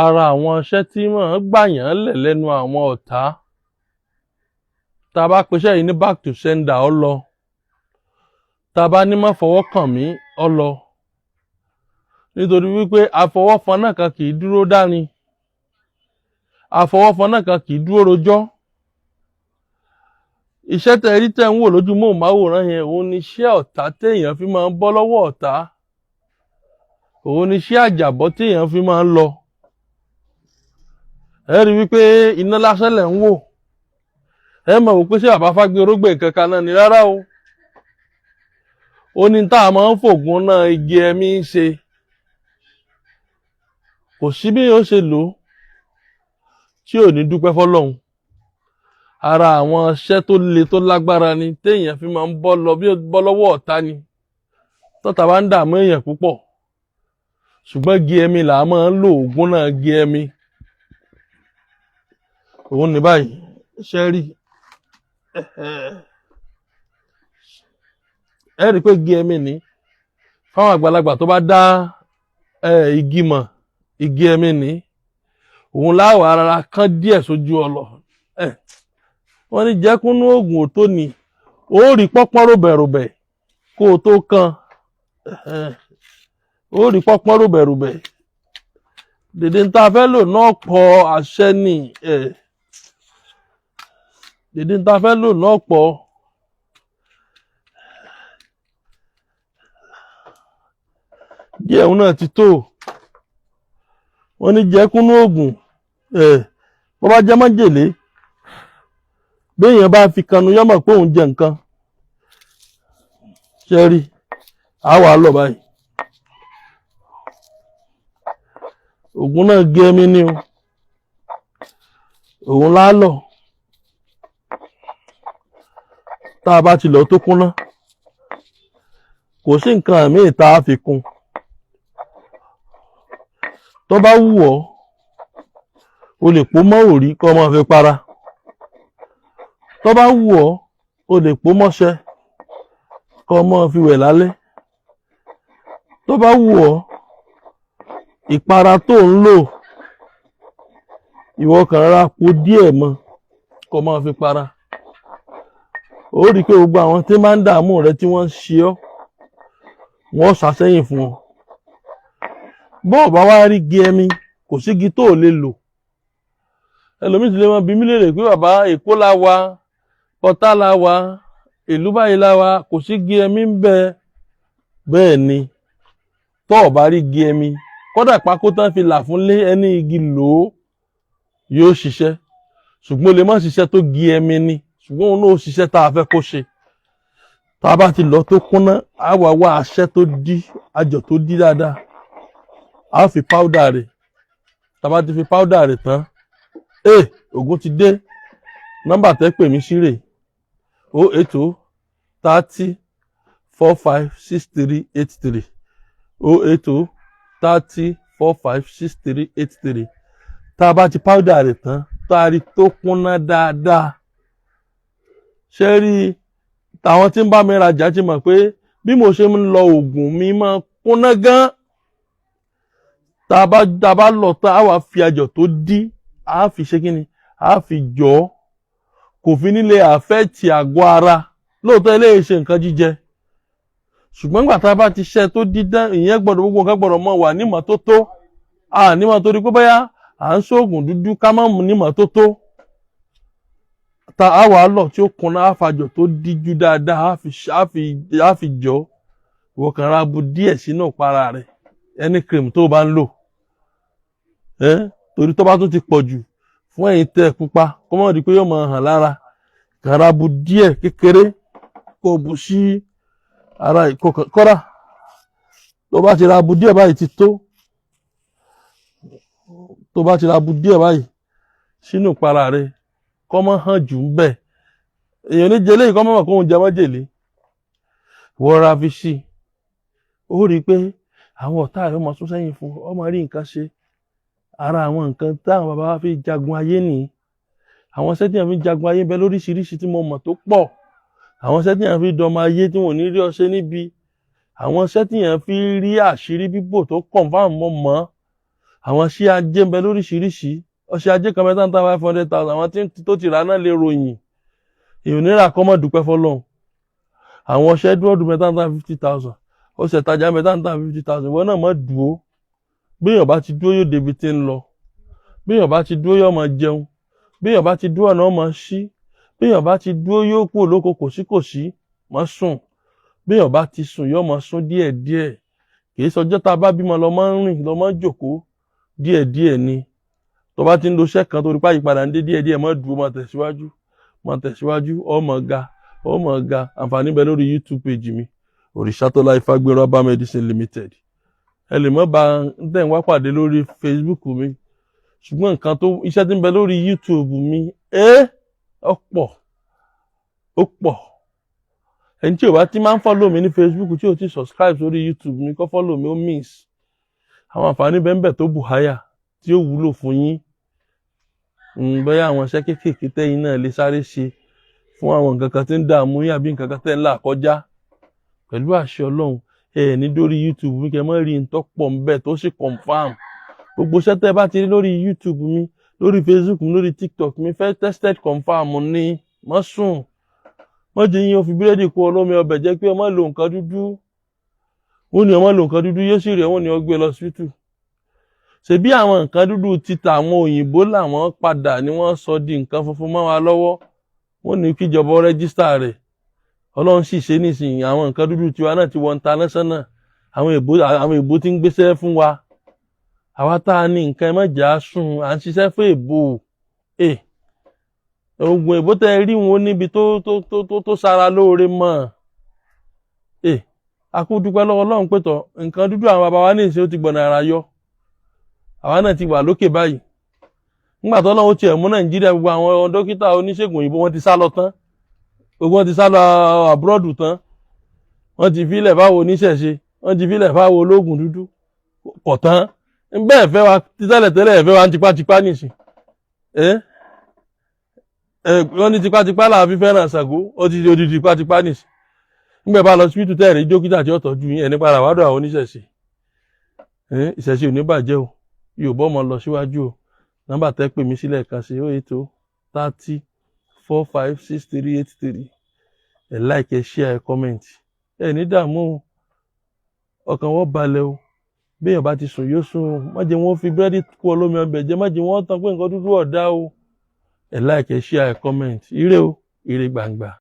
Ara àwọn iṣẹ́ tí máa ń gbàyàn lẹ̀ lẹ́nu àwọn ọ̀tá, tá a bá peṣẹ́ yìí ní back to sender, ọ lọ. Tá a bá ní má fọwọ́ kàn mí, ọ lọ, nítorí wípé àfọwọ́fọnná kan kì í dúró dání, àfọwọ́fọnná kan kì í dúró rojọ́. Iṣẹ́ tẹ́ rí tẹ́ ń wò lójú móhùnmáwòrán yẹn, òun ni iṣẹ́ ọ̀tá téèyàn fi máa ń bọ́ lọ́wọ́ ọ̀tá, òun ni iṣẹ́ àjàbọ́ téèyàn fi máa ń lọ. Ẹ rí wípé iná lásán lẹ̀ ń wò, ẹ mọ̀ wò pé ṣé bàbá Fágbéorógbè nǹkan kan náà ni? Rárá o, ó ní tá a máa ń fògùn náà igi ẹ̀mí ń ṣe. Kò sí bí yóò ṣe lò ó tí ò ní dúpẹ́ fọlọ́hun. Ara àwọn iṣẹ́ tó le tó lágbára ni téèyàn fi máa ń bọ́ lọ bí bọ́ lọ́wọ́ ọ̀tá ni, tọ́ta bá ń dààmú èèyàn púpọ̀. Ṣùgbọ́n igi ẹ̀mí là á máa ń lò, ògùn náà igi ẹ̀mí òun ní báyìí. Ṣe rí ẹ rí i pé igi ẹ̀mí ni fáwọn àgbàlagbà tó bá dá igi mọ̀, igi ẹ̀mí ni òun láwọ̀ ara kán díẹ̀ sójú ọlọ. Wọ́n ní jẹ́kúnú oògùn ò tó ni, ó rí pọ́pọ́n ròbẹ̀ròbẹ̀ kó o tó kan, ó rí pọ́pọ́n ròbẹ̀ròbẹ̀. Dèdè ń tá a fẹ́ lò náà pọ̀, àṣẹ ni. Dèdè ń tá a fẹ́ lò náà pọ̀. Díẹ̀ òun náà ti tó. Wọ́n ní jẹ́kúnú oògùn, bó bá jẹ́ májèlé, béèyàn bá fi kanu, yọ́mọ̀ pé òun jẹ nǹkan. Ṣe rí a wà lọ báyìí, ògùn náà gé ẹmí ní o, òun lá lọ. Tá a bá ti lọ tó kúnná, kò sí nǹkan míì tá a fi kún. Tó bá wù ọ́, o lè pò mọ́ òrí kó máa fi para. Tó bá wù ọ́, o lè pò mọ́ṣẹ kó máa fi wẹ̀ lálẹ́. Tó bá wù ọ́, ìpara tó ń lò, ìwọ kàn rárá po díẹ̀ mọ́ kó máa fi para. Ó rí i pé gbogbo àwọn tí máa ń dààmú rẹ, tí wọ́n ń ṣe ọ́, wọ́n ṣàṣẹ́yìn fún ọ. Bó o bá wá rí igi ẹmi, kò sígi tó o lè lò. Ẹlòmíì ti lè máa bi mí léèrè pé bàbá, Èkó la wà, Pọtá la wà, ìlú báyìí la wà, kò sí igi ẹmi ń bẹ. Bẹ́ẹ̀ ni, tó o bá rí igi ẹmi, kódà pákó tán fi là fún lé ẹni igi lò ó, yóò ṣiṣẹ́. Ṣùgbọ́n ó lè má ṣiṣẹ́ tó gi ẹmi ni, ṣùgbọ́n òun náà ó ṣiṣẹ́ tá a fẹ́ kó ṣe. Tá a bá ti lọ tó kúnná, á wà wá aṣẹ́ tó dí, àjọ tó dí dáadáa, á fi páúdà rẹ̀. Tá a bá ti fi páúdà rẹ̀ tán, ee, ògùn ti dé. Nọ́mbà tẹ́ pè mí sí rè: 08030456383, 08030456383. Tá a bá ti páúdà rẹ̀ tán, tá a rí tó kúnná dáadáa, ṣé rí àwọn tí ń bá mi rajà ti mọ̀ pé bí mo ṣe ń lọ oògùn mi máa kúnná gan. Tá a bá lọ tán, á wàá fi àjọ tó dí, á fi ṣe kí ni, á fi jọ ọ́, kò fi nílé àfẹ́ẹ̀tì àgọ́ ara. Lóòótọ́ eléyìí ṣe nǹkan jíjẹ, ṣùgbọ́n nígbà tá a bá ti ṣe tó dídán, ìyẹn gbọ́dọ̀, gbogbo nǹkan gbọ́dọ̀ mọ̀ wà nímọ́tótó. A nímọ̀ torí pé bóyá à ń ṣoògùn dúdú, ká má mú nímọ́tótó. Ta á wàá lọ tí ó kunná, á fàjọ tó díjú dáadáa, á fi jọ. Ìwọ kàn ra bu díẹ̀ sínú ìpara rẹ̀, ẹni cream tó o bá ń lò ẹ́, torí tó bá tún ti pọ̀ jù fún ẹ̀yin tẹ́ ẹ pupa, kó má di pé yóò máa hàn lára. Kàn ra bu díẹ̀ kékeré kó o bu sí ara kọ́ra. Tó bá ti ra bu díẹ̀ báyìí ti tó. Tó bá ti ra bu díẹ̀ báyìí sínú ìpara rẹ̀, kó má hàn jù ń bẹ̀. Èèyàn ní jẹlé yìí, kó má mọ̀ kó òun jẹ májèlé. Wọ́n ra fi sí i, ó rí i pé àwọn ọ̀tá rẹ̀ máa sún sẹ́yìn fún ọ, máa rí nǹkan ṣe. Ara àwọn nǹkan táwọn bàbá wa fi jagun ayé nìyí. Àwọn iṣẹ́ tí wọ́n fi jagun ayé bẹ lóríṣiríṣi tí mo mọ̀ tó pọ̀. Àwọn iṣẹ́ tí wọ́n fi dọmọ ayé tí wọ́n ò ní rí ọṣẹ níbi, àwọn iṣẹ́ tí wọ́n fi rí àṣírí bíbò tó confirm mọ́ mọ́. Àwọn ọṣẹ ajé ń bẹ lóríṣiríṣi. Ọṣẹ ajé kan mẹ́ta ń ta 500,000. Àwọn tí tó ti rà náà lè ròyìn. Èèyàn náírà kọ́ mọ̀ dúpẹ́ fọlọ́run. Àwọn ọṣẹ dúrọ́dù mẹ́ta ń ta 50,000, ọṣẹ ìtajà mẹ́ta ń ta 50,000. Ìwọ náà mọ̀ dúró. Béèyàn bá ti dúró, yóò débi tí ń lọ. Béèyàn bá ti dúró, yóò máa jẹun. Béèyàn bá ti dúró, ọ̀nà máa ṣí. Béèyàn bá ti dúró, yóò kú olóko kòsíkòsí. Má sùn. Béèyàn bá ti sùn, yóò máa sún díẹ̀díẹ̀. Kì í sọjọ́ tá a bá bímọ lọ máa ń rìn, lọ máa ń jòkó. Díẹ̀díẹ̀ ni. Tó bá ti ń lo iṣẹ́ kan, torí páyì padà ń dé díẹ̀díẹ̀, má dúró, máa tẹ̀síwájú, máa tẹ̀síwájú, ó máa ga, ó máa ga. Àǹfààní bẹ lórí YouTube page mi, Òrìṣàtọ́lá Ifágbéró Herbal Medicine Limited. Ẹ lè mọ́ bá ń tẹ̀ ń wá pàdé lórí Facebook mi, ṣùgbọ́n nǹkan tó iṣẹ́ tí ń bẹ lórí YouTube mi, ẹ́ ó pọ̀, ó pọ̀. Ẹni tí ò bá ti máa ń follow mi ní Facebook, tí ò ti subscribe sórí YouTube mi, kó follow mi, ó miss àwọn àǹfààní bẹ́ẹ̀ tó bùháyà tí ó wúlò fún yín. Bóyá àwọn iṣẹ́ kéékèèké tẹ́yin náà lè sáré ṣe fún àwọn nǹkan kan tí ń dààmú yín, àbí nǹkan kan tẹ́ ń là kọjá. Pẹ̀lú àṣẹ Ọlọ́run, ẹ ní dórí YouTube mi kẹ́ mọ́ rí n tó pọ̀ ń bẹ̀ tó sì confirm. Gbogbo iṣẹ́ tẹ́ bá ti rí lórí YouTube mi, lórí Facebook mi, lórí TikTok mi, fẹ́ tested, confirm ní. Mọ́ sùn, mọ́ jẹ́ yín o fi búrẹ́dì kó olómi ọbẹ̀ jẹ́ pé ọmọ lo nǹkan dúdú. Wọ́n ní ọmọ lo nǹkan dúdú, yóò sì rí. Wọ́n ní ó gbé lọ hospital. Ṣebí àwọn nǹkan dúdú títa àwọn òyìnbó làwọn padà ni wọ́n sọ di nǹkan funfun mọ́ wa lọ́wọ́. Wọ́n ní kíjọba register rẹ̀. Ọlọ́run sì ṣe nísìnyí, àwọn nǹkan dúdú tiwa náà ti wọ international. Àwọn èbó ti ń gbéṣẹ́ fún wa. Àwa tá a ní nǹkan, ẹ má jà á sùn. À ń ṣiṣẹ́ fún èbó. Ẹ oògùn èbó tẹ́ ẹ rí wọn níbi tó sara lóore mọ́ ẹ. A kú dúpẹ́ lọ́wọ́ Ọlọ́run pé tọ̀ nǹkan dúdú àwọn bàbá wa ní ìsìn ó ti gbọ̀nà àrà yọ. Àwa náà ti wà lókè báyìí. Nígbà tó Ọlọ́run tiẹ̀ mú Nàìjíríà, gbogbo àwọn dókítà oníṣègùn òyìnbó, wọ́n ti sá lọ tán. Gbogbo wọn ti sá lọ abroad tán. Wọ́n ti filẹ̀ fáwọn oníṣẹ̀ṣe, wọ́n ti filẹ̀ fáwọn ológun dúdú kọ̀ tán. Bẹ́ẹ̀ fẹ́ wa tẹ́lẹ̀tẹ́lẹ̀, ẹ̀ fẹ́ wa tipátipá nìsín. Ẹ ẹ wọ́n ní tipátipá làwọn fi fẹ́ràn Ṣàngó. Ó ti di odidi tipátipá nìsín. Nígbà bá lọ síbítù tẹ́ẹ̀rí dókítà tí ó tọ́jú yín, ẹ̀ ní padà wádùn àwọn oníṣẹ̀ṣe. Ìṣẹ̀ṣe ò ní bàjẹ́ o. Yorùbá ọmọ lọ síwájú o. Nọ́mbà tẹ́ pè mí sílẹ̀ kan sí 08030456383. Ẹ like, ẹ share, ẹ comment. Ẹ ní dààmú o. Ọkàn wọn balẹ̀ o. Béèyàn bá ti sùn, yóò sùn o. Má jẹ́ wọ́n fi búrẹ́dì kú olómi ọbẹ̀ jẹ. Má jẹ́ wọ́n tán pé nǹkan dúdú ọ̀dá o. Ẹ like, ẹ share, ẹ comment. Ire o, ire gbàngbà.